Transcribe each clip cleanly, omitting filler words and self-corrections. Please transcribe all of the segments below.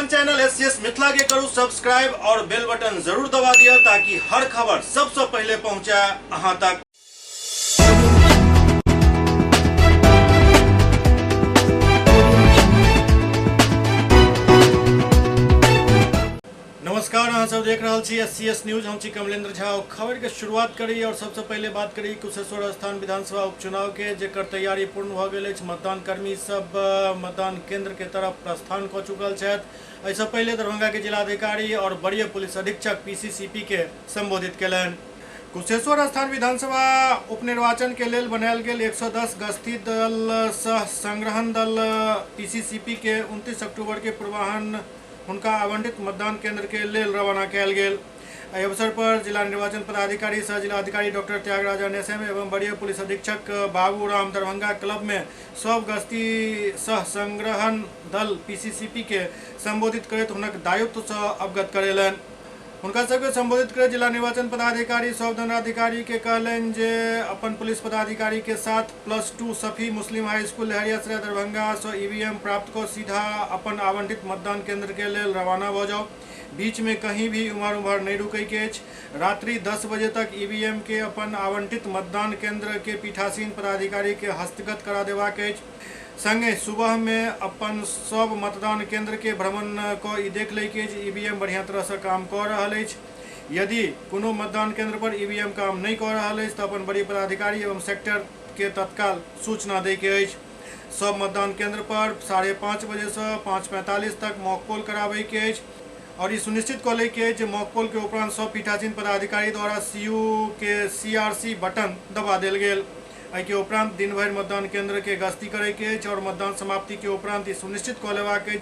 अपन channel SCS Mithila के करू सब्सक्राइब और बेल बटन जरूर दबा दिया ताकि हर खबर सबसे पहले पहुंचे अहां तक। नमस्कार, अहाँ सब देख रहल छी एससीएस न्यूज। हम छी कमलेंद्र झा और खबर के शुरुआत करी और सबसे पहले बात करी कुशेश्वर स्थान विधानसभा उपचुनाव के, जेकर तैयारी पूर्ण भऽ गेल अछि। मतदान कर्मी सब मतदान केंद्र के तरफ प्रस्थान कऽ चुकल छथि। एहिसँ पहिले दरभंगा के जिलाधिकारी और वरीय पुलिस अधीक्षक पीसीसीपी के संबोधित केलनि। कुशेश्वर स्थान विधानसभा उपनिर्वाचन के लेल बनायल गेल 110 गश्ती दल सह संग्रहण दल पीसीसीपी के 29 अक्टूबर के पूर्वाह्न हुनका आवंटित मतदान केंद्र के लेल रवाना कयल गेल। एहि अवसर पर जिला निर्वाचन पदाधिकारी सह जिलाधिकारी डॉक्टर त्यागराजन एसएम एवं वरीय पुलिस अधीक्षक बाबूराम दरभंगा क्लब में सब गश्ती सह संग्रहण दल पीसीसीपी के संबोधित करैत हुनक दायित्व सँ अवगत करेलनि। हुनका सबके संबोधित करैत जिला निर्वाचन पदाधिकारी सब दंडाधिकारी के कहलनि जे अपन पुलिस पदाधिकारी के साथ +2 सफी मुस्लिम हाई स्कूल लहेरियासराय दरभंगा सँ ईवीएम प्राप्त कऽ सीधा अपन आवंटित मतदान केंद्र के लेल रवाना भऽ जाउ। बीच में कहीं भी उम्हर उम्हर नहीं रुकै के अछि। रात्रि 10 बजे तक ईवीएम के अपन आवंटित मतदान केंद्र के पीठासीन पदाधिकारी के हस्तगत करा देबाक अछि। संगे सुबह में अपन सब मतदान केंद्र के भ्रमण कऽ ई देख लै के अछि ईवीएम बढ़िया तरह से काम कऽ रहल अछि। यदि कोनो मतदान केंद्र पर ईवीएम काम नहीं कऽ रहल अछि तऽ अपन वरीय पदाधिकारी एवं सेक्टर के तत्काल सूचना दै के अछि। सब मतदान केंद्र पर 5:30 बजे से 5:45 तक मॉक पोल कराबै के अछि और ई सुनिश्चित कऽ लै के अछि जे मॉक पोल के उपरांत सब पीठासीन पदाधिकारी द्वारा सीयू के सीआरसी बटन दबा देल गेल। एहि के उपरांत दिन भरि मतदान केंद्र के गश्ती करे के अछि और मतदान समाप्ति के उपरांत ई सुनिश्चित कऽ लेबाक अछि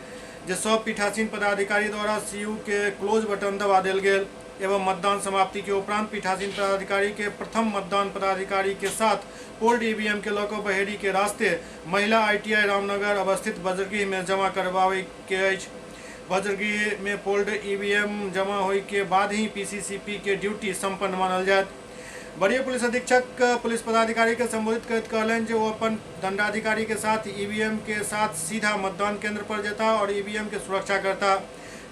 जे सब पीठासीन पदाधिकारी द्वारा सीयू के क्लोज बटन दबा देल गेल एवं मतदान समाप्ति के उपरांत पीठासीन पदाधिकारी के प्रथम मतदान पदाधिकारी के साथ पोल्ड ईवीएम के लऽ कऽ बहेड़ी के रास्ते महिला आईटीआई रामनगर अवस्थित वज्रगृह में जमा करबाबै के अछि। वज्रगृह में पोल्ड ईवीएम जमा होय के बाद ही पीसीसीपी के ड्यूटी संपन्न मानल जायत। वरीय पुलिस अधीक्षक पुलिस पदाधिकारी के संबोधित करैत कहलनि जे ओ अपन दंडाधिकारी के साथ ईवीएम के साथ सीधा मतदान केंद्र पर जेता और ईवीएम के सुरक्षा करता।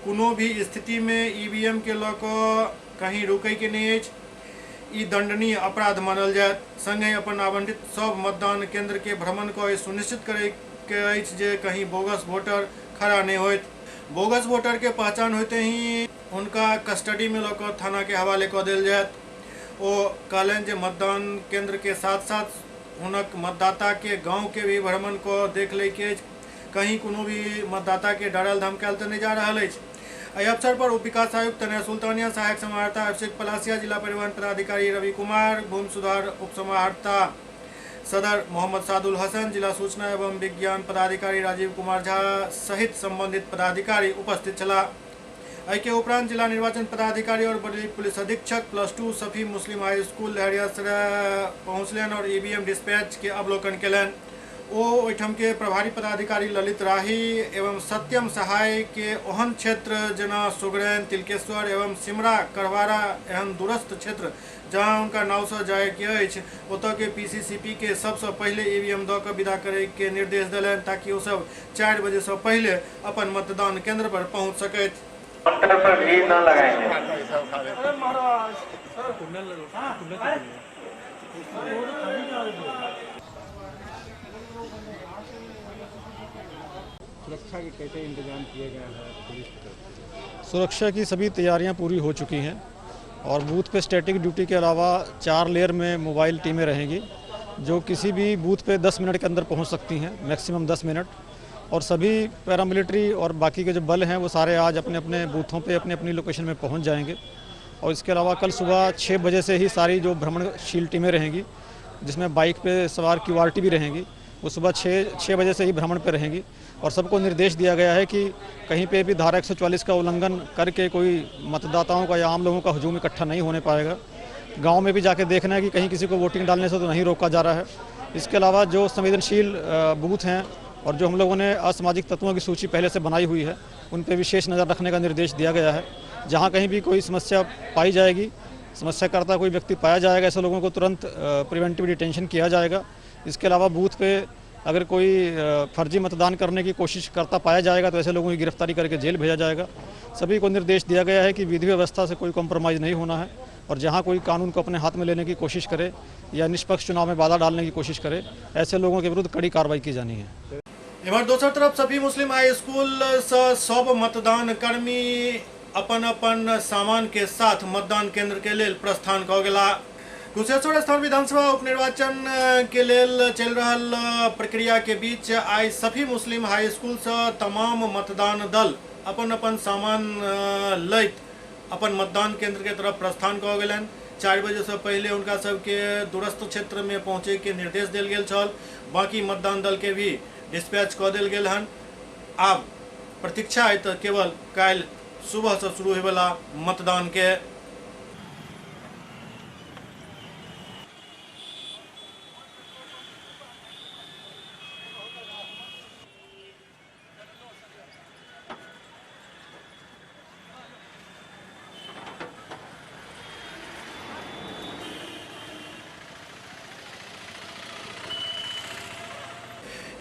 कोनो भी स्थिति में ईवीएम के लऽ कऽ कहीं रुकै के नहि अछि, ई दंडनीय अपराध मानल जायत। संगहि अपन आवंटित सब मतदान केंद्र के भ्रमण कऽ सुनिश्चित करे के अछि जे कहीं बोगस वोटर खड़ा नहि होइत। बोगस वोटर के पहचान होते ही हुनका कस्टडी में लऽ कऽ थाना के हवाले कऽ देल जायत। ओ कहलनि जे मतदान केंद्र के साथ साथ हुनक मतदाता के गांव के भी भ्रमण कऽ देख लै के अछि, कहीं कोनो भी मतदाता के डरायल धमकायल तऽ नहि जा रहल अछि। एहि अवसर पर उप विकास आयुक्त तनय सुल्तानिया, सहायक समाहर्ता अभिषेक पलासिया, जिला परिवहन पदाधिकारी रवि कुमार, भूमि सुधार उप समाहर्ता सदर मोहम्मद सादुल हसन, जिला सूचना एवं विज्ञान पदाधिकारी राजीव कुमार झा सहित संबंधित पदाधिकारी उपस्थित छलाह। एहि के उपरांत जिला निर्वाचन पदाधिकारी और वरीय पुलिस अधीक्षक +2 सफी मुस्लिम हाई स्कूल लहेरियासराय पहुंचलनि और ईवीएम डिस्पैच के अवलोकन केलनि। ओ ओहिठाम के प्रभारी पदाधिकारी ललित राही एवं सत्यम सहाय के ओहन क्षेत्र जेना सुगरैन, तिलकेश्वर एवं सिमरा करवारा एहन दूरस्थ क्षेत्र जहां हुनका नाव से जाय के अछि, ओतऽ के पीसीसीपी के सबसँ पहिले ईवीएम दऽ कऽ विदा करे के निर्देश देलनि ताकि ओ सब 4 बजे से पहिले अपन मतदान केंद्र पर पहुंच सकथि। काउंटर पर भीड़ न लगाएंगे। सुरक्षा के कैसे इंतजाम किए गए हैं पुलिस की तरफ से? सुरक्षा की सभी तैयारियां पूरी हो चुकी हैं और बूथ पे स्टैटिक ड्यूटी के अलावा 4 लेयर में मोबाइल टीमें रहेंगी जो किसी भी बूथ पे 10 मिनट के अंदर पहुंच सकती हैं, मैक्सिमम 10 मिनट। और सभी पैरामिलिट्री और बाकी के जो बल हैं वो सारे आज अपने अपने बूथों पे अपनी अपनी लोकेशन में पहुंच जाएंगे। और इसके अलावा कल सुबह 6 बजे से ही सारी जो भ्रमणशील टीमें रहेंगी, जिसमें बाइक पे सवार क्यूआरटी भी रहेंगी, वो सुबह 6 बजे से ही भ्रमण पे रहेंगी। और सबको निर्देश दिया गया है कि कहीं पे भी धारा 144 का उल्लंघन करके कोई मतदाताओं का या आम लोगों का हुजूम इकट्ठा नहीं होने पाएगा। गांव में भी जाके देखना है कि कहीं किसी को वोटिंग डालने से तो नहीं रोका जा रहा है। इसके अलावा जो संवेदनशील बूथ हैं और जो हम लोगों ने असामाजिक तत्वों की सूची पहले से बनाई हुई है, उन पर विशेष नज़र रखने का निर्देश दिया गया है। जहाँ कहीं भी कोई समस्या पाई जाएगी, समस्याकर्ता कोई व्यक्ति पाया जाएगा, ऐसे लोगों को तुरंत प्रिवेंटिव डिटेंशन किया जाएगा। इसके अलावा बूथ पे अगर कोई फर्जी मतदान करने की कोशिश करता पाया जाएगा तो ऐसे लोगों की गिरफ्तारी करके जेल भेजा जाएगा। सभी को निर्देश दिया गया है कि विधि व्यवस्था से कोई कॉम्प्रोमाइज़ नहीं होना है और जहां कोई कानून को अपने हाथ में लेने की कोशिश करे या निष्पक्ष चुनाव में बाधा डालने की कोशिश करे, ऐसे लोगों के विरुद्ध कड़ी कार्रवाई की जानी है। एम्हर दोसर तरफ सभी मुस्लिम हाई स्कूल से सब मतदान कर्मी अपन अपन सामान के साथ मतदान केंद्र के लेल प्रस्थान कऽ गेला। कुशेश्वर स्थान विधानसभा उपनिर्वाचन के लेल चलि रहल प्रक्रिया के बीच आइ सभी मुस्लिम हाई स्कूल से तमाम मतदान दल अपन अपन सामान लैत अपन मतदान केंद्र के तरफ प्रस्थान कऽ गेलनि। 4 बजे से पहले हुनका सबके दूरस्थ क्षेत्र में पहुँचे के निर्देश देल गेल छल। बाकी मतदान दल के भी डिस्पैच कऽ देल गेल हन। आब प्रतीक्षा है तो केवल काल्हि सुबह से शुरू होयवला मतदान के।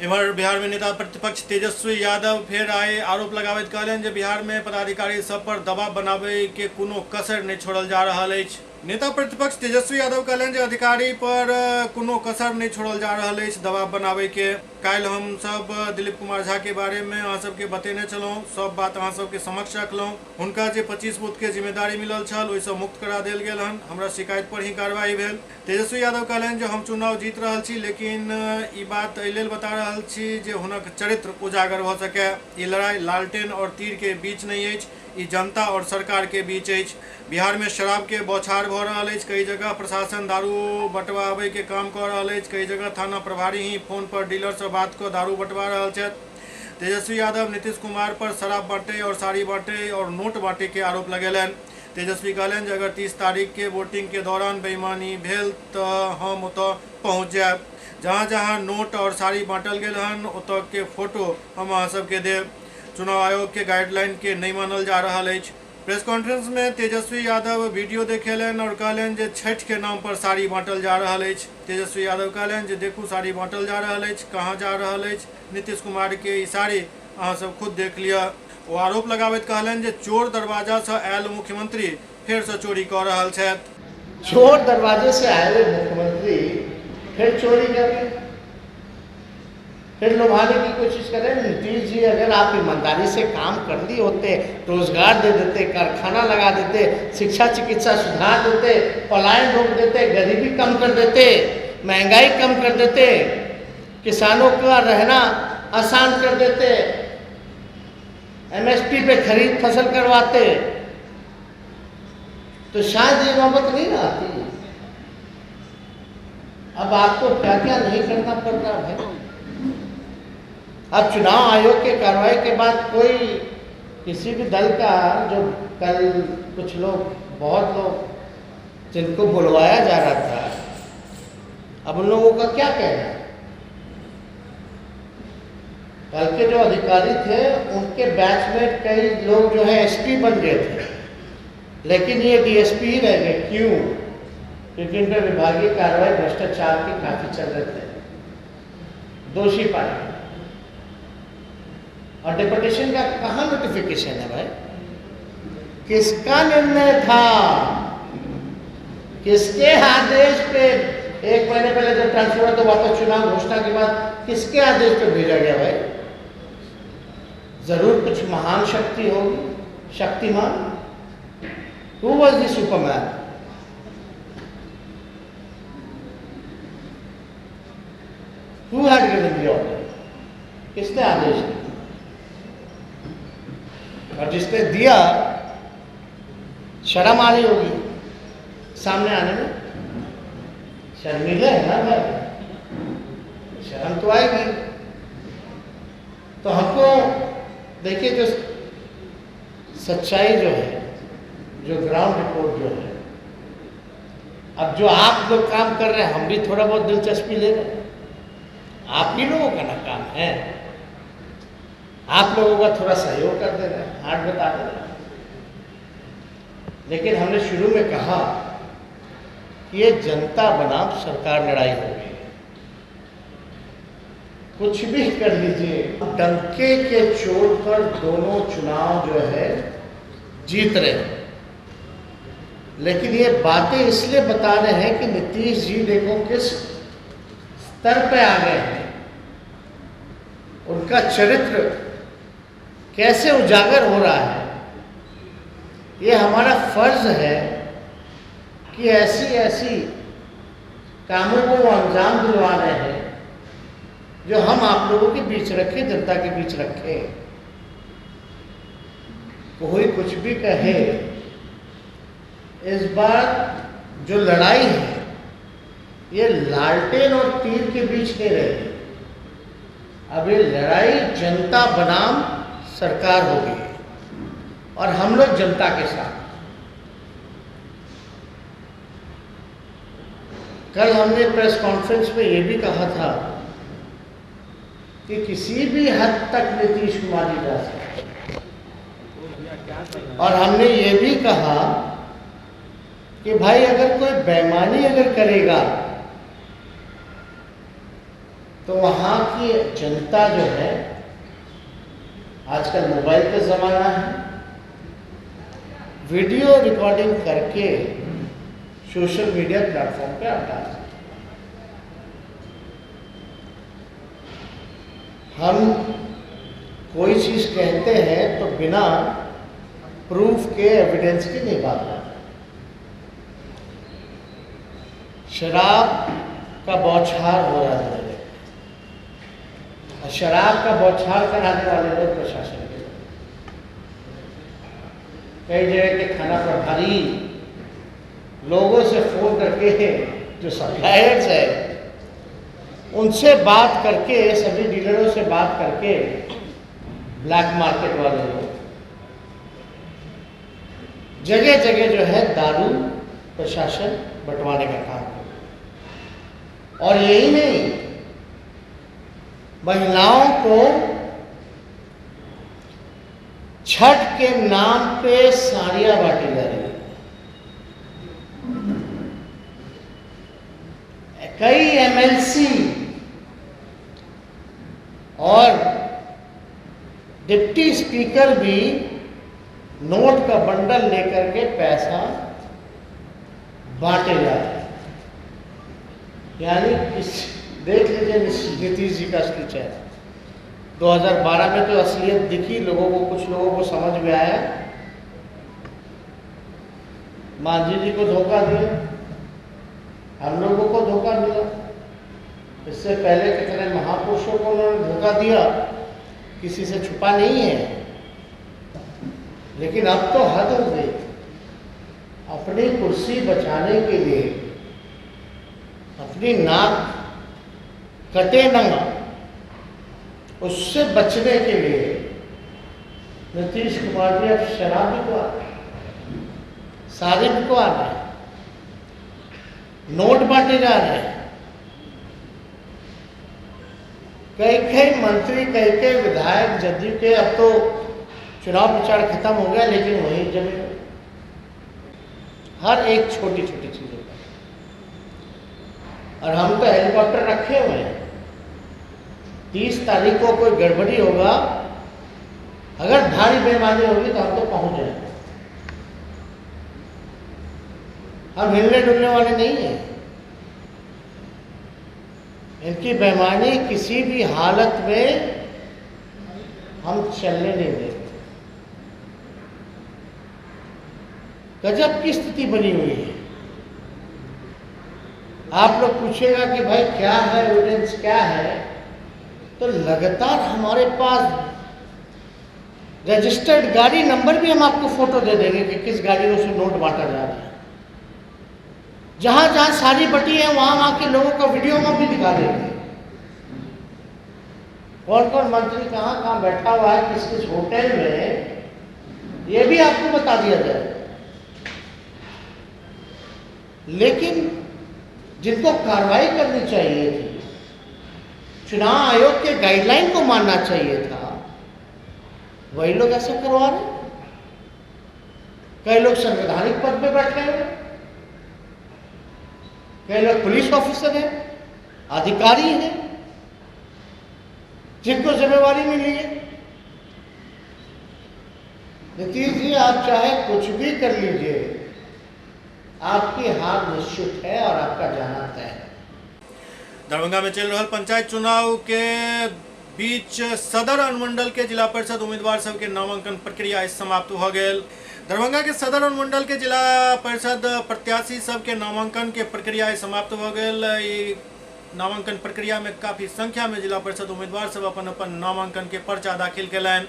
इम्हर बिहार में नेता प्रतिपक्ष तेजस्वी यादव फेर आए आरोप लगाबैत कहलनि जे बिहार में पदाधिकारी सब पर दबाव बनाबै के कोनो कसर नहीं छोड़ल जा रहल अछि। नेता प्रतिपक्ष तेजस्वी यादव कहलनि जे अधिकारी पर कोनो कसर नहीं छोड़ल जा रहल अछि दबाव बनाबै के। काल्हि हम सब दिलीप कुमार झा के बारे में अहाँ सबके बतेने छलहुँ, सब बात अहाँ सबके समक्ष रखलहुँ। हुनका जे 25 बूथ के जिम्मेदारी मिलल छल ओहिसँ मुक्त करा देल गेल हन। हमरा शिकायत पर ही कार्रवाई भेल। तेजस्वी यादव कहलनि जे हम चुनाव जीत रहल छी, लेकिन ई बात एहि लेल बता रहल छी जे हुनक चरित्र उजागर भऽ सकै। ई लड़ाई लालटेन और तीर के बीच नहीं अछि, ई जनता और सरकार के बीच अछि। बिहार में शराब के बौछार भऽ रहल अछि। कई जगह प्रशासन दारू बंटवाबै के काम कऽ रहल अछि, कई जगह थाना प्रभारी ही फोन पर डीलर से बात कऽ दारू बंटवा रहल छथि। तेजस्वी यादव नीतीश कुमार पर शराब बांटे और साड़ी बांटे और नोट बांटे के आरोप लगेलनि। तेजस्वी कहलनि जे अगर 30 तारीख के वोटिंग के दौरान बेईमानी भेल तऽ हम ओतऽ पहुँच जायब। जहाँ जहाँ नोट और साड़ी बांटल गेल हन ओतऽ के फोटो हम अहाँ सबके देब। चुनाव आयोग के गाइडलाइन के नहीं मानल जा रहल अछि। प्रेस कॉन्फ्रेंस में तेजस्वी यादव वीडियो देखेलनि और कहलनि जे छठ के नाम पर साड़ी बांटल जा रहल अछि। तेजस्वी यादव कहलनि जे देखू साड़ी बांटल जा रहल अछि, कहाँ जा रहल अछि, नीतीश कुमार के ई साड़ी अहाँ सब खुद देख लिअ। ओ आरोप लगाबैत कहलनि जे चोर दरवाजा से आयल मुख्यमंत्री फेर से चोरी कऽ रहल छथि। चोर दरवाजे से आए मुख्यमंत्री फिर चोरी कर रहे, फिर लुभाने की कोशिश करें। नीतीश जी अगर आप ईमानदारी से काम कर लिए होते, रोजगार दे देते, कारखाना लगा देते, शिक्षा चिकित्सा सुधार देते, पलायन रोक देते, गरीबी कम कर देते, महंगाई कम कर देते, किसानों का रहना आसान कर देते, एमएसपी पे खरीद फसल करवाते, तो शायद ये नौबत नहीं ना आती। अब आपको क्या क्या नहीं करना पड़ रहा है। अब चुनाव आयोग के कार्रवाई के बाद कोई किसी भी दल का, जो कल कुछ लोग, बहुत लोग जिनको बुलवाया जा रहा था, अब उन लोगों का क्या कहना है। कल के जो अधिकारी थे उनके बैच में कई लोग जो है एसपी बन गए थे, लेकिन ये डीएसपी ही रह गए। क्यों? क्योंकि इन पर विभागीय कार्रवाई भ्रष्टाचार के काफ़ी चल रहे थे, दोषी पाए। और डिपुटेशन का कहाँ नोटिफिकेशन है भाई? किसका निर्णय था, किसके आदेश पे? 1 महीने पहले जब ट्रांसफर हुआ तो वापस चुनाव घोषणा के बाद किसके आदेश पे भेजा गया भाई? जरूर कुछ महान शक्ति होगी, Shaktimaan. Who was the Superman? Who had given the order? किसने आदेश दिया? और जिसने दिया, शर्म आ रही होगी सामने आने में। शर्मीले है ना भाई, शर्म तो आएगी। तो हमको देखिए, जो सच्चाई जो है, जो ग्राउंड रिपोर्ट जो है, अब जो आप लोग काम कर रहे हैं, हम भी थोड़ा बहुत दिलचस्पी ले रहे हैं। आप ही लोगों का ना काम है, आप लोगों का थोड़ा सहयोग कर दे रहे हैं, हाथ बता दे रहे हैं। लेकिन हमने शुरू में कहा कि ये जनता बनाम सरकार लड़ाई हो गई है। कुछ भी कर लीजिए, डंके के चोट पर दोनों चुनाव जो है जीत रहे हैं। लेकिन ये बातें इसलिए बता रहे हैं कि नीतीश जी देखो किस स्तर पे आ गए हैं, उनका चरित्र कैसे उजागर हो रहा है। ये हमारा फर्ज है कि ऐसी ऐसी कामों को वो अंजाम दिलवा रहे हैं जो हम आप लोगों के बीच रखें, जनता के बीच रखें। कोई कुछ भी कहे, इस बार जो लड़ाई है ये लालटेन और तीर के बीच नहीं रहेगी। अब ये लड़ाई जनता बनाम सरकार होगी और हम लोग जनता के साथ। कल हमने प्रेस कॉन्फ्रेंस में ये भी कहा था कि किसी भी हद तक नीतीश कुमार जी जा सकते, और हमने ये भी कहा कि भाई अगर कोई बेईमानी अगर करेगा तो वहाँ की जनता जो है, आजकल मोबाइल का ज़माना है, वीडियो रिकॉर्डिंग करके सोशल मीडिया प्लेटफॉर्म पे आप डाल सकते। हम कोई चीज़ कहते हैं तो बिना प्रूफ के, एविडेंस के नहीं बात करते। शराब का बौछार हो रहा है और शराब का बौछार कराने वाले लोग प्रशासन के, कई जगह के थाना प्रभारी लोगों से फोन करके, जो सप्लायर्स है उनसे बात करके, सभी डीलरों से बात करके, ब्लैक मार्केट वाले लोग जगह जगह जो है दारू प्रशासन बंटवाने का काम कर। और यही नहीं, महिलाओं को छठ के नाम पे साड़ियां बांटी जा रही है। कई एमएलसी और डिप्टी स्पीकर भी नोट का बंडल लेकर के पैसा बांटे जा रहे हैं। यानी इस देख लीजिए नीतीश जी का असली चेहरा। 2012 में तो असलियत दिखी लोगों को, कुछ लोगों को समझ में आया। मांझी जी को धोखा दिया, हम लोगों को धोखा मिला। इससे पहले कितने महापुरुषों को उन्होंने धोखा दिया, किसी से छुपा नहीं है। लेकिन अब तो हद हो गई। अपनी कुर्सी बचाने के लिए अपनी नाक कटे ना, उससे बचने के लिए नीतीश कुमार जी अब शराब भी को आ रहे हैं, सारे भी को आ रहे हैं, नोट बांटे जा रहे हैं। कई कई मंत्री, कई कई विधायक जदयू के, अब तो चुनाव प्रचार खत्म हो गया, लेकिन वही जमे हर एक छोटी छोटी चीज़ों पर। और हम तो हेलीकॉप्टर रखे हुए हैं, 30 तारीख को कोई गड़बड़ी होगा, अगर भारी बेईमानी होगी तो हम तो पहुंच जाएंगे। हम हिलने डुलने वाले नहीं हैं। इनकी बेईमानी किसी भी हालत में हम चलने नहीं देंगे। गजब की स्थिति बनी हुई है। आप लोग पूछेगा कि भाई क्या है एविडेंस, क्या है, तो लगातार हमारे पास रजिस्टर्ड गाड़ी नंबर भी हम आपको फोटो दे देंगे कि किस गाड़ी में उसे नोट बांटा जा रहा है। जहाँ जहाँ सारी बटी है वहाँ वहाँ के लोगों का वीडियो में भी दिखा देंगे, कौन कौन मंत्री कहाँ कहाँ बैठा हुआ है, किस किस होटल में, ये भी आपको बता दिया जाएगा। लेकिन जिनको कार्रवाई करनी चाहिए थी, चुनाव आयोग के गाइडलाइन को मानना चाहिए था, वही लोग ऐसा करवा रहे। कई लोग संवैधानिक पद पे बैठे हैं, कई लोग पुलिस ऑफिसर हैं, अधिकारी हैं। जिनको जिम्मेवारी मिली है। नीतीश जी, आप चाहे कुछ भी कर लीजिए, आपकी हार निश्चित है और आपका जाना तय है। दरभंगा में चल रहा पंचायत चुनाव के बीच सदर अनुमंडल के जिला परिषद उम्मीदवार सबके नामांकन प्रक्रिया समाप्त हो गेल। दरभंगा के सदर अनुमंडल के जिला परिषद प्रत्याशी सबके नामांकन के प्रक्रिया समाप्त हो गेल। नामांकन प्रक्रिया में काफी संख्या में जिला परिषद उम्मीदवार सब अपन अपन नामांकन के पर्चा दाखिल केलनि।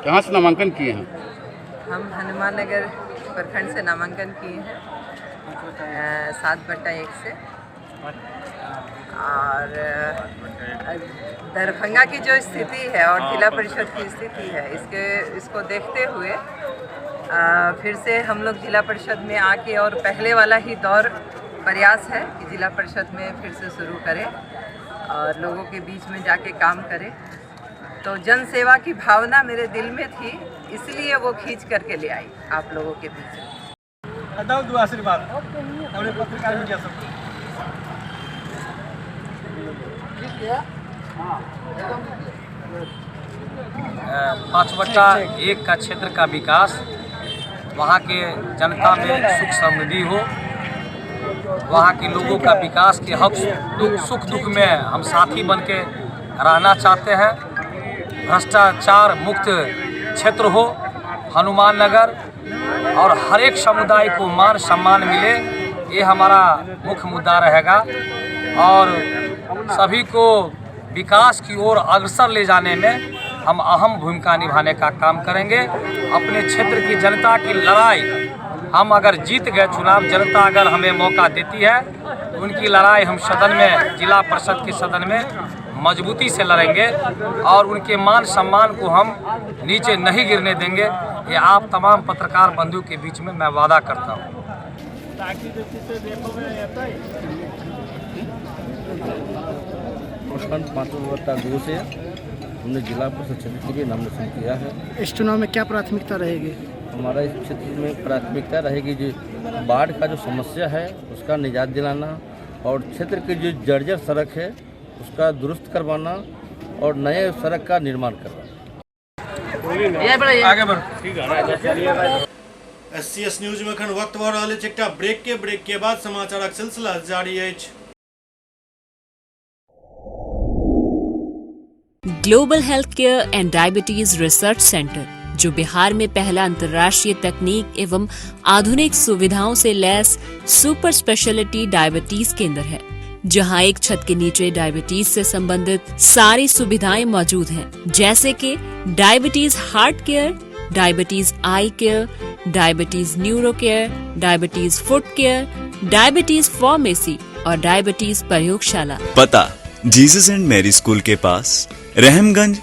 कहाँ से नामांकन किए हैं? हम हनुमान नगर प्रखंड से नामांकन किए हैं, 7/1 से। और दरभंगा की जो स्थिति है और जिला परिषद की स्थिति है, इसको देखते हुए फिर से हम लोग जिला परिषद में आके और पहले वाला ही दौर प्रयास है कि जिला परिषद में फिर से शुरू करें और लोगों के बीच में जाके काम करें। तो जन सेवा की भावना मेरे दिल में थी, इसलिए वो खींच करके ले आई आप लोगों के बीच में। पाँच बट्टा एक का क्षेत्र का विकास, वहाँ के जनता में सुख समृद्धि हो, वहाँ के लोगों का विकास के हक दुख सुख दुख में हम साथी बन के रहना चाहते हैं। भ्रष्टाचार मुक्त क्षेत्र हो हनुमान नगर और हर एक समुदाय को मान सम्मान मिले, ये हमारा मुख्य मुद्दा रहेगा। और सभी को विकास की ओर अग्रसर ले जाने में हम अहम भूमिका निभाने का काम करेंगे। अपने क्षेत्र की जनता की लड़ाई हम अगर जीत गए चुनाव, जनता अगर हमें मौका देती है तो उनकी लड़ाई हम सदन में, जिला परिषद के सदन में मजबूती से लड़ेंगे और उनके मान सम्मान को हम नीचे नहीं गिरने देंगे। ये आप तमाम पत्रकार बंधु के बीच में मैं वादा करता हूँ। प्रखंड 5/2 से हमने जिला परिषद क्षेत्र के लिए नामिनेशन किया है। इस चुनाव में क्या प्राथमिकता रहेगी? हमारा इस क्षेत्र में प्राथमिकता रहेगी जो बाढ़ का जो समस्या है उसका निजात दिलाना और क्षेत्र की जो जर्जर सड़क है उसका दुरुस्त करवाना और नए सड़क का निर्माण करवाना। आगे बढ़ो। एससीएस न्यूज में अखन वक्त भऽ रहल अछि एकटा ब्रेक के बाद समाचारक सिलसिला जारी अछि। Global health care and diabetes research centre, जो बिहार में पहला अंतर्राष्ट्रीय तकनीक एवं आधुनिक सुविधाओं से लैस सुपर स्पेशलिटी डायबिटीज केंद्र है, जहां एक छत के नीचे डायबिटीज से संबंधित सारी सुविधाएं मौजूद हैं, जैसे कि diabetes heart care, diabetes eye care, diabetes neuro care, diabetes foot care, diabetes pharmacy और डायबिटीज प्रयोगशाला। पता जीसस एंड मैरी स्कूल के पास, Rahamganj,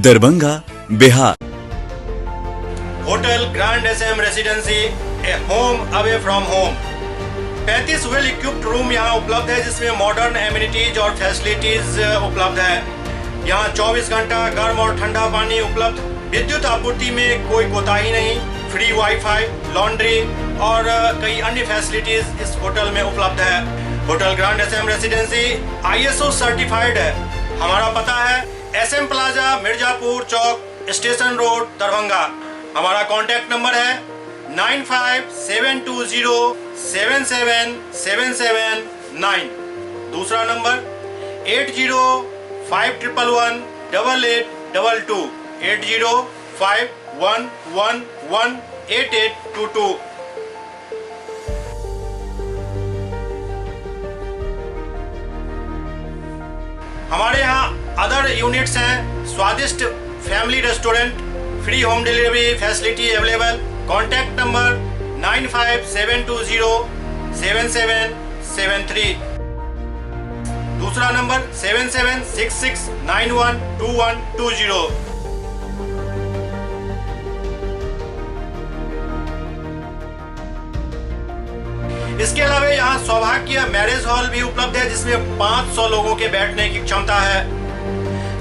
Darbhanga, Bihar. Hotel grand S M residency, a home away from home. 35 well equipped room यहाँ उपलब्ध है, जिसमें modern amenities और facilities उपलब्ध है। यहाँ 24 घंटा गर्म और ठंडा पानी उपलब्ध, विद्युत आपूर्ति में कोई कोताही नहीं, फ्री वाईफाई, लॉन्ड्री और कई अन्य फैसिलिटीज इस होटल में उपलब्ध है। Hotel grand S M residency ISO certified है। हमारा पता है एस एम प्लाजा, मिर्जापुर चौक, स्टेशन रोड, दरभंगा। हमारा कॉन्टैक्ट नंबर है 9572077779। दूसरा नंबर 805111 8822, 8051118822। हमारे यहाँ अदर यूनिट्स हैं, स्वादिष्ट family restaurant, free home delivery facility available. Contact number 9572077773। दूसरा नंबर 7766912120। इसके अलावा यहाँ सौभाग्य मैरिज हॉल भी उपलब्ध है, जिसमें 500 लोगों के बैठने की क्षमता है।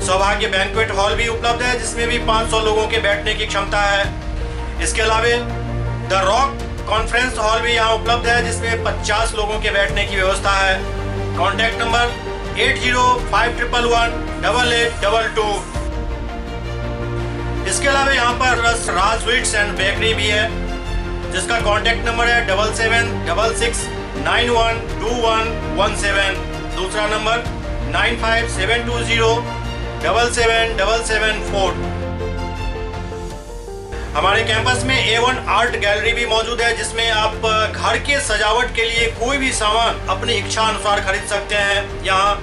सौभाग्य बैंक्वेट हॉल भी उपलब्ध है, जिसमें भी 500 लोगों के बैठने की क्षमता है। इसके अलावा the rock conference hall भी यहाँ उपलब्ध है, जिसमें 50 लोगों के बैठने की व्यवस्था है। Contact number 805111 8822। इसके अलावा यहाँ पर राज स्वीट्स एंड बेकरी भी है, जिसका कॉन्टैक्ट नंबर है 7766912117। दूसरा नंबर 9572077774। हमारे कैंपस में A1 art gallery भी मौजूद है, जिसमें आप घर के सजावट के लिए कोई भी सामान अपनी इच्छा अनुसार खरीद सकते हैं। यहाँ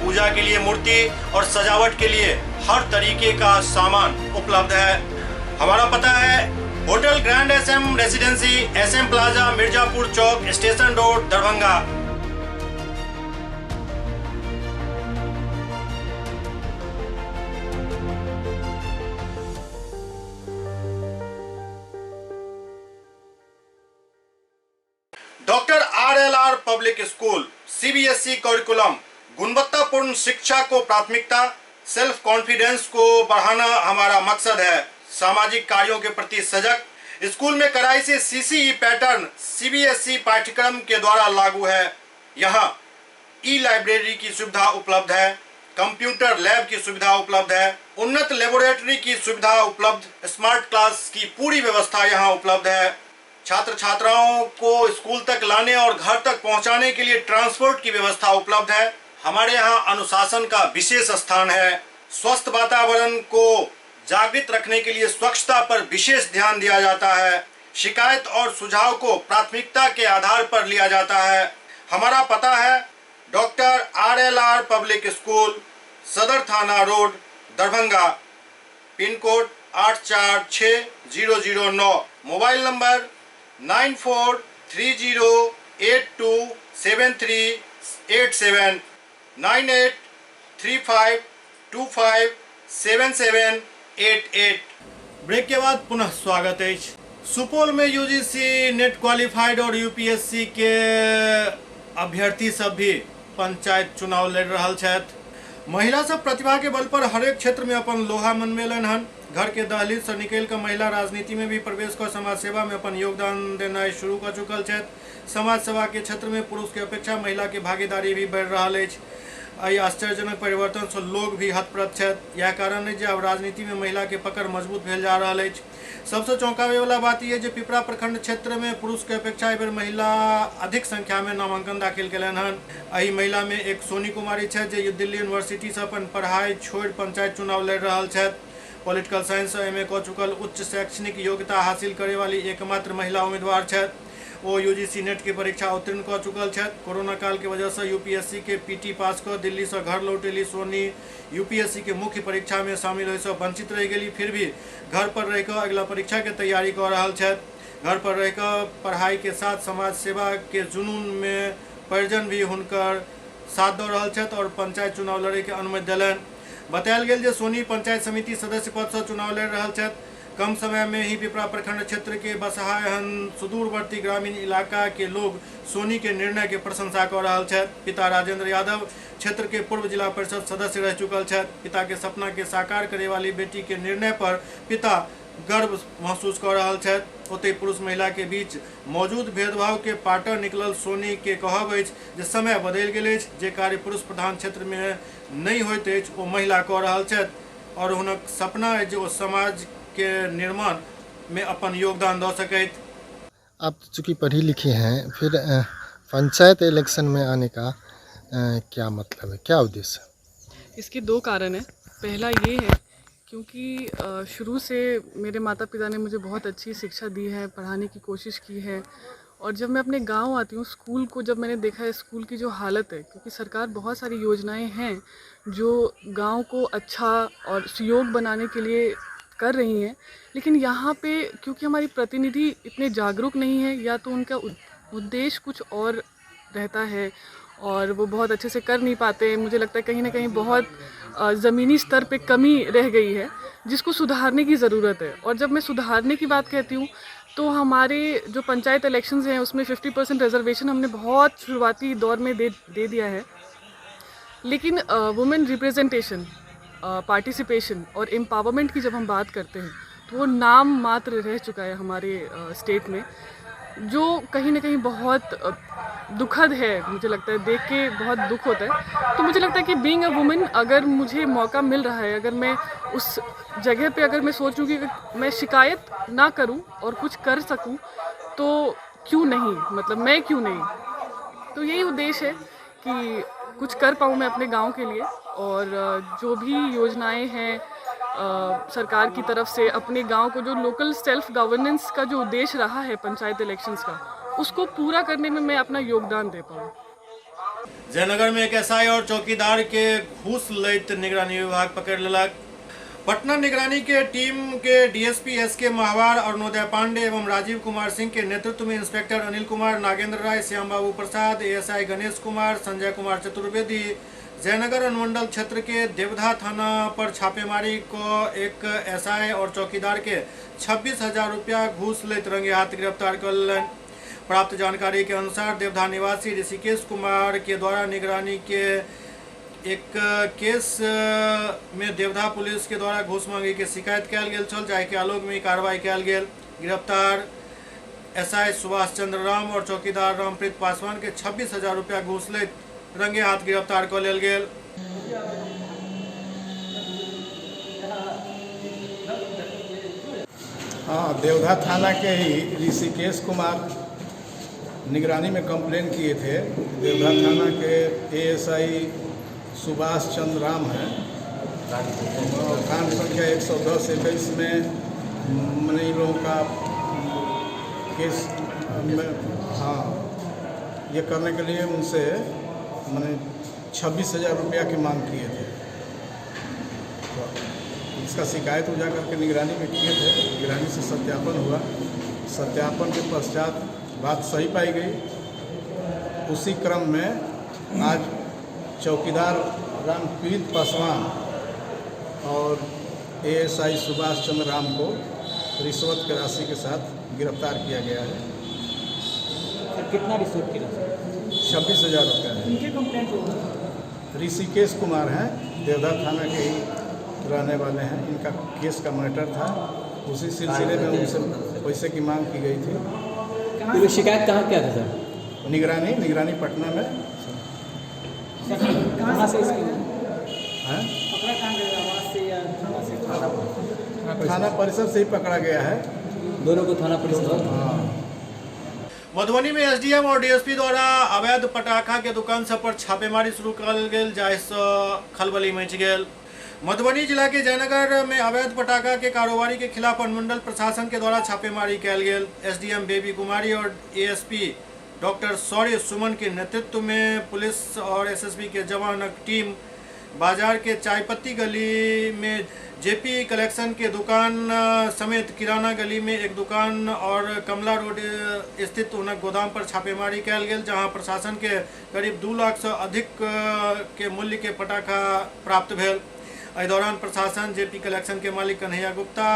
पूजा के लिए मूर्ति और सजावट के लिए हर तरीके का सामान उपलब्ध है। हमारा पता है hotel grand SM residency, SM plaza, Mirzapur Chowk, station road, Darbhanga. Doctor RLR public school, CBSE curriculum, गुणवत्तापूर्ण शिक्षा को प्राथमिकता, सेल्फ कॉन्फिडेंस को बढ़ाना हमारा मकसद है। सामाजिक कार्यों के प्रति सजग, स्कूल में कड़ाई से सीसीई पैटर्न सीबीएसई पाठ्यक्रम के द्वारा लागू है। यहाँ ई लाइब्रेरी की सुविधा उपलब्ध है, कंप्यूटर लैब की सुविधा उपलब्ध है, उन्नत लेबोरेटरी की सुविधा उपलब्ध, स्मार्ट क्लास की पूरी व्यवस्था यहाँ उपलब्ध है। छात्र छात्राओं को स्कूल तक लाने और घर तक पहुंचाने के लिए ट्रांसपोर्ट की व्यवस्था उपलब्ध है। हमारे यहाँ अनुशासन का विशेष स्थान है। स्वस्थ वातावरण को जागृत रखने के लिए स्वच्छता पर विशेष ध्यान दिया जाता है। शिकायत और सुझाव को प्राथमिकता के आधार पर लिया जाता है। हमारा पता है doctor RLR public school, Sadar थाना road, Darbhanga, pin code 846009, mobile number 9430827387, 9835257788। Break के बाद पुनः स्वागत है। सुपौल में यूजीसी नेट क्वालिफाइड और यूपीएससी के अभ्यर्थी सब भी पंचायत चुनाव लड़ रहा छथि। महिला सब प्रतिभा के बल पर हरेक क्षेत्र में अपन लोहा मनमेलन हन। घर के दहलीज से निकल कर महिला राजनीति में भी प्रवेश कर समाज सेवा में अपन योगदान देना शुरू कर चुकल छथि। समाज सेवा के क्षेत्र में पुरुष के अपेक्षा महिला के भागीदारी भी बढ़ रहा अछि। एहि आश्चर्यजनक परिवर्तन से लोग भी हतप्रभ छथि। यह कारण है जे आब राजनीति में महिला के पकड़ मजबूत भेल जा रहा अछि। सबसे चौंकावे वाला बात यह जे पिपरा प्रखंड क्षेत्र में पुरुष के अपेक्षा एहि बेर महिला अधिक संख्या में नामांकन दाखिल कयलनि हन। एहि महिला में एक सोनी कुमारी छथि जे दिल्ली यूनिवर्सिटी से अपन पढ़ाई छोड़ि पंचायत चुनाव लड़ि रहल छथि। पॉलिटिकल साइंस से एमए कऽ चुकल उच्च शैक्षणिक योग्यता हासिल करे वाली एकमात्र महिला उम्मीदवार छथि। ओ यूजीसी नेट के परीक्षा उत्तीर्ण कऽ चुकल छथि। कोरोना काल के वजह से यूपीएससी के पीटी पास कऽ दिल्ली से घर लौटेली सोनी यूपीएससी के मुख्य परीक्षा में शामिल होय से वंचित रहि गेली, फिर भी घर पर रहि कऽ अगिला परीक्षा के तैयारी कऽ रहल छथि। घर पर रहि कऽ पढ़ाई के साथ समाज सेवा के जुनून में परिजन भी हुनकर साथ दऽ रहल छथि और पंचायत चुनाव लड़े के अनुमति देलनि। बतायल गेल जे सोनी पंचायत समिति सदस्य पद से चुनाव लड़ रहल छथि। कम समय में ही पिपरा प्रखंड क्षेत्र के बसहा एहन सुदूरवर्ती ग्रामीण इलाका के लोग सोनी के निर्णय के प्रशंसा कऽ रहल छथि। पिता राजेंद्र यादव क्षेत्र के पूर्व जिला परिषद सदस्य रह चुकल छथि। पिता के सपना के साकार करे वाली बेटी के निर्णय पर पिता गर्व महसूस कऽ रहल छथि। ओतहि पुरुष महिला के बीच मौजूद भेदभाव के पाटर निकलल सोनी के कहब अछि जे समय बदलि गेल अछि। जे कार्य पुरुष प्रधान क्षेत्र में नहि होइत अछि ओ महिला कऽ रहल छथि और हुनक सपना अछि जे ओ समाज के निर्माण में अपन योगदान दऽ सकैत। आप चूँकि पढ़ी लिखी हैं, फिर पंचायत इलेक्शन में आने का क्या मतलब है, क्या उद्देश्य है? इसके दो कारण हैं। पहला ये है क्योंकि शुरू से मेरे माता पिता ने मुझे बहुत अच्छी शिक्षा दी है, पढ़ाने की कोशिश की है। और जब मैं अपने गांव आती हूँ, स्कूल को जब मैंने देखा है, स्कूल की जो हालत है, क्योंकि सरकार बहुत सारी योजनाएं हैं जो गांव को अच्छा और सुयोग बनाने के लिए कर रही हैं, लेकिन यहाँ पे क्योंकि हमारी प्रतिनिधि इतने जागरूक नहीं है, या तो उनका उद्देश्य कुछ और रहता है और वो बहुत अच्छे से कर नहीं पाते। मुझे लगता है कहीं ना कहीं बहुत ज़मीनी स्तर पे कमी रह गई है जिसको सुधारने की ज़रूरत है। और जब मैं सुधारने की बात कहती हूँ तो हमारे जो पंचायत इलेक्शंस हैं उसमें 50% रिजर्वेशन हमने बहुत शुरुआती दौर में दे दे दिया है, लेकिन वुमेन रिप्रेजेंटेशन, पार्टिसिपेशन और एम्पावरमेंट की जब हम बात करते हैं तो वो नाम मात्र रह चुका है हमारे स्टेट में। जो कहीं ना कहीं बहुत दुखद है। मुझे लगता है देख के बहुत दुख होता है। तो मुझे लगता है कि बीइंग अ वुमेन अगर मुझे मौका मिल रहा है, अगर मैं उस जगह पे अगर मैं सोचूं कि मैं शिकायत ना करूं और कुछ कर सकूं तो क्यों नहीं, मतलब मैं क्यों नहीं। तो यही उद्देश्य है कि कुछ कर पाऊँ मैं अपने गांव के लिए, और जो भी योजनाएं हैं सरकार की तरफ से अपने गांव को, जो लोकल सेल्फ गवर्नेंस का जो उद्देश्य रहा है पंचायत इलेक्शंस का, उसको पूरा करने में मैं अपना योगदान दे पाऊँ। जयनगर में एक एसआई और चौकीदार के घूस लैत निगरानी विभाग पकड़ लेलक। पटना निगरानी के टीम के डीएसपी एसके महावार, अरुणोदय पांडे एवं राजीव कुमार सिंह के नेतृत्व में इंस्पेक्टर अनिल कुमार, नागेंद्र राय, श्याम बाबू प्रसाद, एएसआई गणेश कुमार, संजय कुमार चतुर्वेदी जयनगर अनुमंडल क्षेत्र के देवधा थाना पर छापेमारी को एक एसआई और चौकीदार के 26,000 रुपया घूस लैत रंगे हाथ गिरफ्तार कर लेलनि। प्राप्त जानकारी के अनुसार देवधा निवासी ऋषिकेश कुमार के द्वारा निगरानी के एक केस में देवधा पुलिस के द्वारा घूस मांगे के शिकायत कयल गेल छल, जाहि के आलोक में कार्रवाई कयल गेल। गिरफ्तार एसआई सुभाष चंद्र राम और चौकीदार रामप्रीत पासवान के 26,000 रुपया घूस लैत रंगे हाथ गिरफ्तार कऽ लेल गेल। हाँ, देवधा थाना के ही ऋषिकेश कुमार निगरानी में कंप्लेन किए थे। देवधा थाना के एएसआई सुभाष चंद्र राम हैं और कांड संख्या 110-21 में मैंने इन लोगों का केस में, हाँ, ये करने के लिए उनसे मैंने 26,000 रुपया की मांग किए थे। तो इसका शिकायत हो जा करके निगरानी में किए थे। निगरानी से सत्यापन हुआ। सत्यापन के पश्चात बात सही पाई गई। उसी क्रम में आज चौकीदार रामप्रीत पासवान और एएसआई सुभाष चंद्र राम को रिश्वत के राशि के साथ गिरफ्तार किया गया है। सर, कितना रिश्वत की राशि? 26,000 रुपया है। उनके कंप्लेंट ऋषिकेश कुमार हैं, देवधा थाना के ही रहने वाले हैं। इनका केस का मैटर था, उसी सिलसिले में उनसे पैसे की मांग की गई थी। तो शिकायत कहाँ क्या था सर? निगरानी, निगरानी पटना में। कहाँ से इसकी हैं? पकड़ा कहाँ गया? आवास से या थाना से? थाना परिसर से ही पकड़ा गया है दोनों को, थाना परिसर। हाँ। मधुबनी में एसडीएम और डीएसपी द्वारा अवैध पटाखा के दुकान सब पर छापेमारी शुरू कयल गेल, जाहिसँ खलबली मचि गेल। मधुबनी जिला के जयनगर में अवैध पटाखा के कारोबारी के खिलाफ अनुमंडल प्रशासन के द्वारा छापेमारी कयल गेल। एसडीएम बेबी कुमारी और एएसपी डॉक्टर शौर्य सुमन के नेतृत्व में पुलिस और एसएसबी के जवानक टीम बाजार के चायपत्ती गली में जेपी कलेक्शन के दुकान समेत किराना गली में एक दुकान और कमला रोड स्थित हुनक गोदाम पर छापेमारी कयल गेल, जहां प्रशासन के करीब 2 लाख से अधिक के मूल्य के पटाखा प्राप्त भेल। एहि दौरान प्रशासन जेपी कलेक्शन के मालिक कन्हैया गुप्ता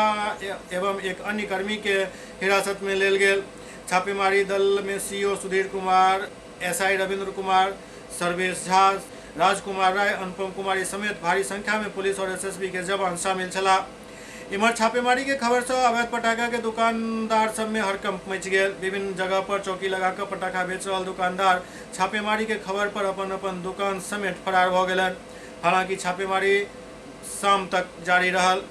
एवं एक अन्य कर्मी के हिरासत में लेल गेल। छापेमारी दल में सीओ सुधीर कुमार, एसआई रविंद्र कुमार, सर्वेश झा, राजकुमार राय, अनुपम कुमारी समेत भारी संख्या में पुलिस और एसएसबी के जवान शामिल छलाह। इम्हर छापेमारी के खबर से अवैध पटाखा के दुकानदार सब में हड़कंप मचि गेल। विभिन्न जगह पर चौकी लगाकर पटाखा बेच रहल दुकानदार छापेमारी के खबर पर अपन अपन दुकान समेत फरार भऽ गेलनि। हालांकि छापेमारी शाम तक जारी रहल।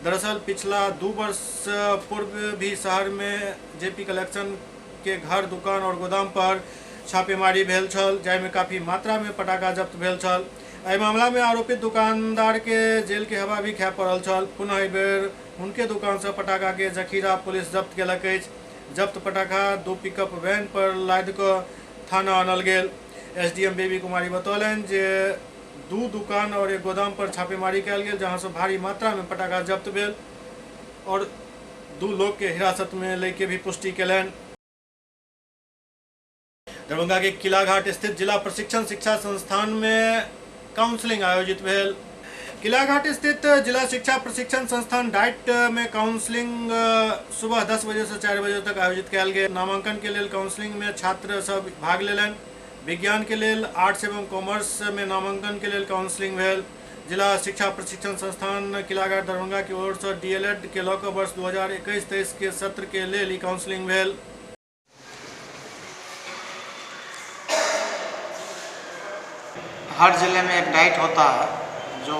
दरअसल पिछला 2 वर्ष पूर्व भी शहर में जेपी कलेक्शन के घर, दुकान और गोदाम पर छापेमारी भेल छल, जाहिमे काफ़ी मात्रा में पटाखा जब्त भेल छल। एहि मामला में आरोपित दुकानदार के जेल के हवा भी खाए पड़ल छल। पुनः एहि बेर हुनके दुकान से पटाखा के जखीरा पुलिस जब्त केलक अछि। जब्त पटाखा 2 पिकअप वैन पर लादि कऽ थाना आनल गेल। एसडीएम बेबी कुमारी बतौलनि जे 2 दुकान और एक गोदाम पर छापेमारी कयल गेल, जहां से भारी मात्रा में पटाखा जब्त भेल और 2 लोग के हिरासत में लैके भी पुष्टि केलनि। दरभंगा के किलाघाट स्थित जिला प्रशिक्षण शिक्षा संस्थान में काउंसलिंग आयोजित भेल। किलाघाट स्थित जिला शिक्षा प्रशिक्षण संस्थान डाइट में काउंसलिंग सुबह 10 बजे से 4 बजे तक आयोजित कयल गेल। नामांकन के लेल काउंसलिंग में छात्र सब भाग लेलनि। विज्ञान के लेल आर्ट्स एवं कॉमर्स में नामांकन के लेल काउंसलिंग भेल। जिला शिक्षा प्रशिक्षण संस्थान किलाघाट दरभंगा की ओर से डीएलएड के लऽ कऽ वर्ष 2021-23 के सत्र के लेल ई काउंसलिंग भेल। हर ज़िले में एक डाइट होता है जो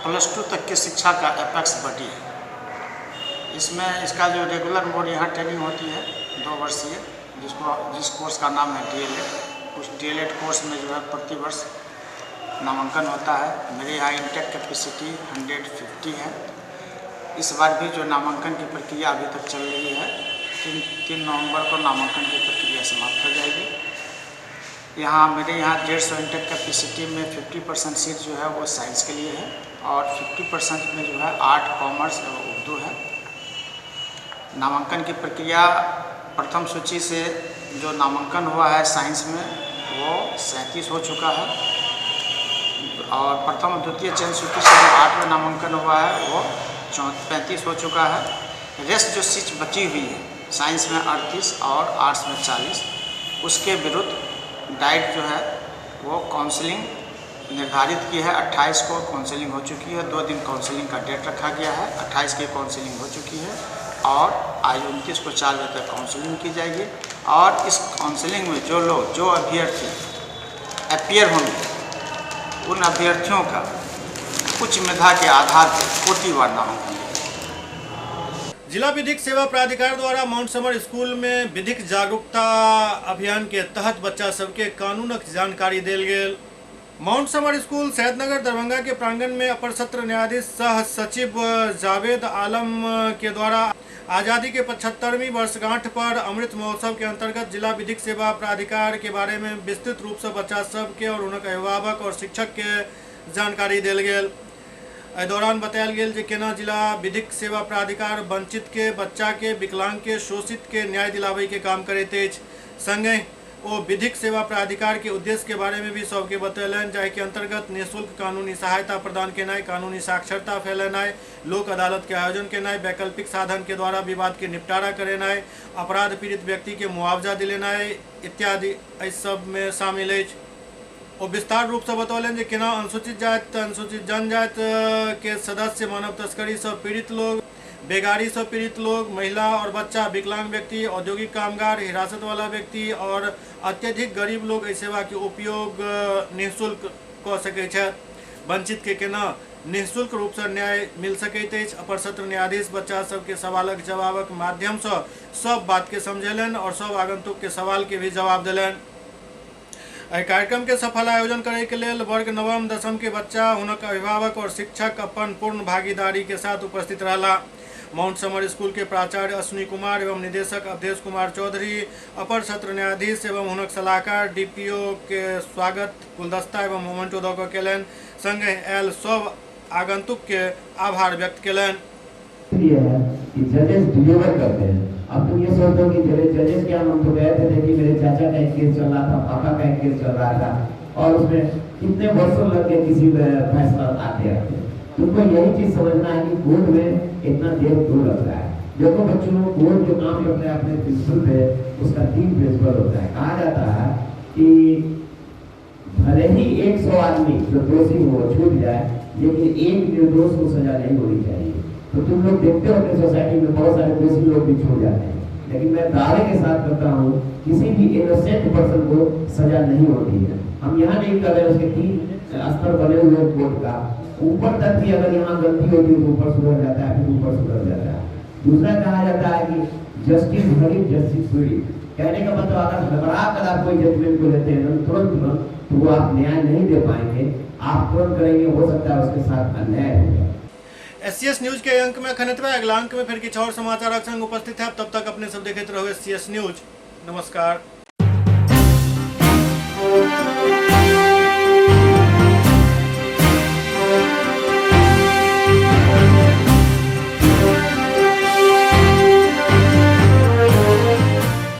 +2 तक की शिक्षा का एपेक्स बॉडी है। इसमें इसका जो रेगुलर मोड यहाँ ट्रेनिंग होती है 2 वर्षीय, जिस कोर्स का नाम है DElEd। उस DElEd course में जो है प्रतिवर्ष नामांकन होता है। मेरे यहाँ इंटेक कैपेसिटी 150 है। इस बार भी जो नामांकन की प्रक्रिया अभी तक चल रही है, 3 नवंबर को नामांकन की प्रक्रिया समाप्त हो जाएगी। यहाँ मेरे यहाँ 150 इंटेक कैपेसिटी में 50% सीट जो है वो साइंस के लिए है और 50% में जो है आर्ट, कॉमर्स और उर्दू है। नामांकन की प्रक्रिया प्रथम सूची से जो नामांकन हुआ है साइंस में वो 37 हो चुका है और प्रथम द्वितीय चयन सूची से जो आर्ट में नामांकन हुआ है वो 35 हो चुका है। रेस्ट जो सीट बची हुई है साइंस में 38 और आर्ट्स में 40, उसके विरुद्ध डाइट जो है वो काउंसलिंग निर्धारित की है। 28 को काउंसलिंग हो चुकी है, 2 दिन काउंसलिंग का डेट रखा गया है। 28 की काउंसलिंग हो चुकी है और आज 29 को 4 बजे तक काउंसलिंग की जाएगी। और इस काउंसलिंग में जो लोग, जो अभ्यर्थी अपीयर होंगे, उन अभ्यर्थियों का उच्च मेधा के आधार पर कोटिवार नामांकन। जिला विधिक सेवा प्राधिकार द्वारा माउंट समर स्कूल में विधिक जागरूकता अभियान के तहत बच्चा सबके कानूनक जानकारी देल गेल। माउंट समर स्कूल सैदनगर दरभंगा के प्रांगण में अपर सत्र न्यायाधीश सह सचिव जावेद आलम के द्वारा आज़ादी के 75वीं वर्षगांठ पर अमृत महोत्सव के अंतर्गत जिला विधिक सेवा प्राधिकार के बारे में विस्तृत रूप से बच्चा सबके और उनके अभिभावक और शिक्षक के जानकारी देल गेल। एहि दौरान बतायल गेल जे केना जिला विधिक सेवा प्राधिकार वंचित के, बच्चा के, विकलांग के, शोषित के न्याय दिलाबै के काम करैत अछि। संगहि ओ विधिक सेवा प्राधिकार के उद्देश्य के बारे में भी सबके बतेलनि, जाहि के अंतर्गत निःशुल्क कानूनी सहायता प्रदान केनाइ, कानूनी साक्षरता फैलेनाइ, लोक अदालत के आयोजन केनाइ, वैकल्पिक साधन के द्वारा विवाद के निपटारा करेनाइ, अपराध पीड़ित व्यक्ति के मुआवजा दिलेनाइ इत्यादि एहि सब में शामिल अछि। ओ विस्तार रूप से बतौलनि जे केना अनुसूचित जाति, अनुसूचित जनजाति के सदस्य, मानव तस्करी से पीड़ित लोग, बेगारी से पीड़ित लोग, महिला और बच्चा, विकलांग व्यक्ति, औद्योगिक कामगार, हिरासत वाला व्यक्ति और अत्यधिक गरीब लोग एहि सेवा के उपयोग निःशुल्क कऽ सकैत छथि। वंचित के केना निःशुल्क रूप से न्याय मिल सकैत अछि। अपर सत्र न्यायाधीश बच्चा सबके सवालक जवाबक माध्यम से सब बात के समझेलनि और सब आगंतुक के सवाल के भी जवाब देलनि। एहि कार्यक्रम के सफल आयोजन करे के लेल वर्ग 9म 10म के बच्चा, हुनक अभिभावक और शिक्षक अपन पूर्ण भागीदारी के साथ उपस्थित रहला। माउंट समर स्कूल के प्राचार्य अश्विनी कुमार एवं निदेशक अवधेश कुमार चौधरी, अपर सत्र न्यायाधीश एवं हुनक सलाहकार डीपीओ के स्वागत गुलदस्ता एवं मोमेंटो दऽ कऽ केलनि। संगहि आयल सब आगंतुक के आभार व्यक्त केलनि। ये है कि जजेस डिलीवर करते हैं। अब तुम ये सोचते हो कि जजेस क्या, हम तो गए थे, देखिए मेरे चाचा का एक केस चल रहा था, पापा का एक केस चल रहा था और उसमें कितने वर्षों लग गए किसी फैसला आते आते। तुमको यही चीज समझना है कि कोर्ट में इतना देर क्यों लगता है। देखो बच्चों, कोर्ट जो काम करता है अपने प्रिंसिपल पे, उसका 3 प्रिंसिपल होता है। कहा जाता है कि भले ही 100 आदमी जो दोषी हो छूट जाए, लेकिन एक निर्दोष को सजा नहीं होनी चाहिए। तो तुम लोग देखते हो अपने सोसाइटी में बहुत सारे दोषी लोग भी छूट जाते हैं, लेकिन मैं दावे के साथ करता हूँ किसी भी इनोसेंट पर्सन को सजा नहीं होती है। हम यहाँ नहीं कर रहे, उसके 3 स्तर बने हुए कोर्ट का, ऊपर तक भी अगर यहाँ गलती होती है तो ऊपर सुधर जाता है, फिर ऊपर सुधर जाता है। दूसरा कहा जाता है कि जस्टिस हरित जस्टिस पीड़ित, कहने का मतलब अगर घबरा कर आप कोई जजमेंट को लेते हैं तुरंत तुरंत, तो वो आप न्याय नहीं दे पाएंगे। आप तुरंत करेंगे, हो सकता है उसके साथ अन्याय हो जाए। एससीएस न्यूज के अंक में अखन एतबे। अगला अंक में फिर किछु और समाचारक संग उपस्थित है। तब तक अपने सब देखैत रहू एससीएस न्यूज। नमस्कार।